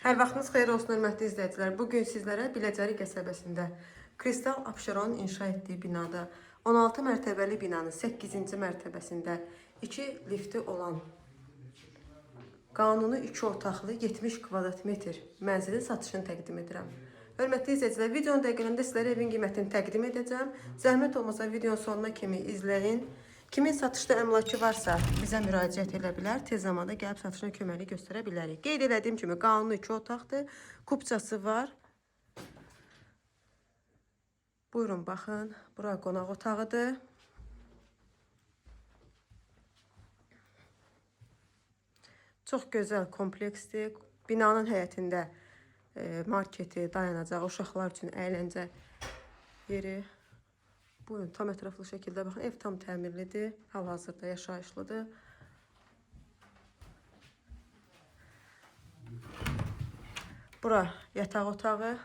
Hər vaxtınız xeyir olsun, hörmətli izləyicilər. Bu gün sizlərə Biləcəri qəsəbəsində Kristal Abşeron inşa etdiyi binada 16 mərtəbəli binanın 8-ci mərtəbəsində 2 lifti olan qanuni 2 otaqlı 70 kvadrat metr mənzilin satışını təqdim edirəm. Hörmətli izləyicilər, videonun dəqiqələrində sizlərə evin qiymətini təqdim edəcəm. Zəhmət olmasa videonun sonuna kimi izləyin. Kimin satışda əmlakı varsa bizə müraciət edə bilər. Tez zamanda gəlib satışına köməklik göstərə bilərik. Qeyd elədiyim kimi qanuni 2 otaqdır. Kupçası var. Buyurun baxın. Bura qonaq otağıdır. Çox gözəl kompleksdir. Binanın həyətində marketi, dayanacaq, uşaqlar üçün əyləncə yeri. Buyurun, tam ətraflı şəkildə baxın. Ev tam təmirlidir. Hal-hazırda yaşayışlıdır. Bura yataq otağı.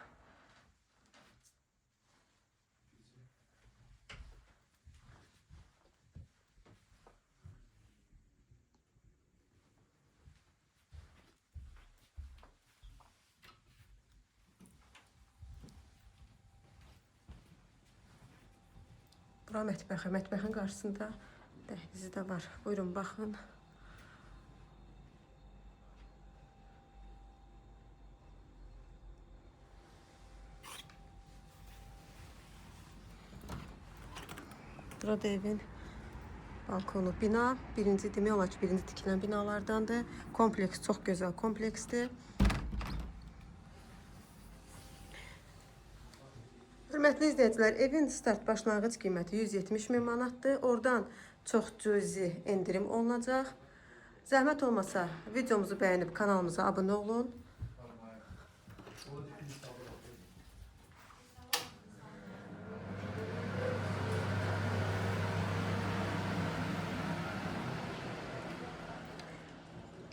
Bura mətbəxi. Mətbəxin qarşısında dəhlizi də var. Buyurun, baxın. Burada evin balkonu. Bina birinci, demək olar ki, birinci tikilən binalardandır. Kompleks çox gözəl kompleksdir. Hörmətli izləyicilər, evin start başlanğıc qiyməti 170 min manatdır. Oradan çox cüzi endirim olunacaq. Zəhmət olmasa videomuzu bəyənib kanalımıza abunə olun.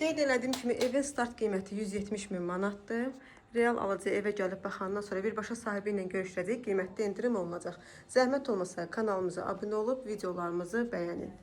Qeyd elədiyim kimi evin start qiyməti 170 min manatdır. Real alıcı evə gəlib baxandan sonra birbaşa sahibi ilə görüşəcək, qiymətdə endirim olunacaq. Zəhmət olmasa kanalımıza abunə olub videolarımızı bəyənin.